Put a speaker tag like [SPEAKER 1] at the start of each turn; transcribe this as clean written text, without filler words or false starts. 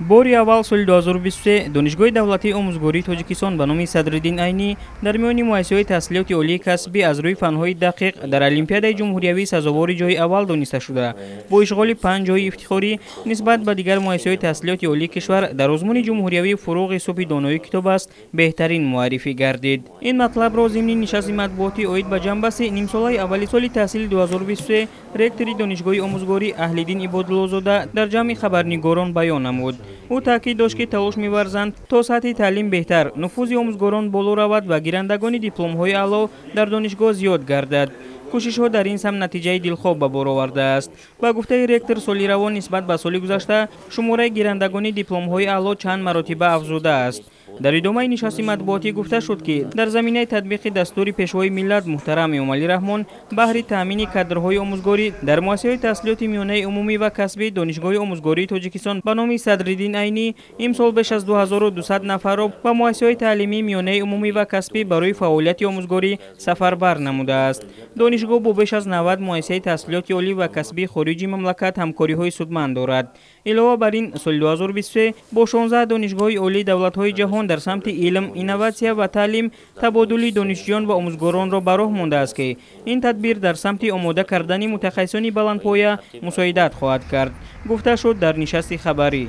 [SPEAKER 1] Бори аввал соли 2023 Донишгоҳи давлатии омӯзгории Тоҷикистон ба номи Садриддин Айнӣ дар миёни муассисаҳои таҳсилоти олии касбӣ аз рӯи фанҳои дақиқ дар Олимпиадаи ҷумҳуриявӣ сазовори ҷои аввал дониста шуда, бо ишғоли 5 ҷои ифтихорӣ нисбат ба дигар муассисаҳои таҳсилоти олии кишвар дар озмуни ҷумҳуриявии «Фурӯғи субҳи донои китоб аст» беҳтарин муаррифӣ гардид. Ин матлабро зимни нишасти матбуотӣ оид ба ҷамъбасти нимсолаи аввали соли таҳсили 2023 ректори Донишгоҳи омӯзгорӣ Аҳлиддин Ибодуллозода дар ҷамъи хабарнигорон баён намуд. Ӯ таъкид дошт, ки талош меварзанд, то сатҳи таълим беҳтар, нуфузи омӯзгорон боло равад ва гирандагони дипломҳои аъло дар донишгоҳ зиёд гардад. Кӯшишҳо дар ин самт натиҷаи дилхоҳ ба бор овардааст. Ба гуфтаи ректор, соли равон нисбат ба соли гузашта шумораи гирандагони дипломҳои аъло чанд маротиба афзудааст. Дар идомаи нишасти матбуотӣ гуфта шуд, ки дар заминаи татбиқи дастури Пешвои миллат муҳтарам Эмомалӣ Раҳмон баҳри таъмини кадрҳои омӯзгорӣ дар муассисаҳои таҳсилоти миёнаи умумӣ ва касбии Донишгоҳи омӯзгории Тоҷикистон ба номи Садриддин Айнӣ имсол беш аз 2200 нафарро ба муассисаҳои таълимии миёнаи умумӣ ва касбӣ барои фаъолияти омӯзгорӣ сафарбар намудааст. Донишгоҳ бо беш аз 90 муассисаи таҳсилоти олӣ ва касбии хориҷи мамлакат ҳамкориҳои судманд дорад. Илова бар ин, соли 2023 бо 16 донишгоҳи олии давлатҳои ҷаҳон дар самти илм, инноватсия ва таълим табодули донишҷӯён ва омӯзгоронро ба роҳ мондааст, ки ин тадбир дар самти омода кардани мутахассисони баландпоя мусоидат хоҳад кард, гуфта шуд дар нишасти хабарӣ.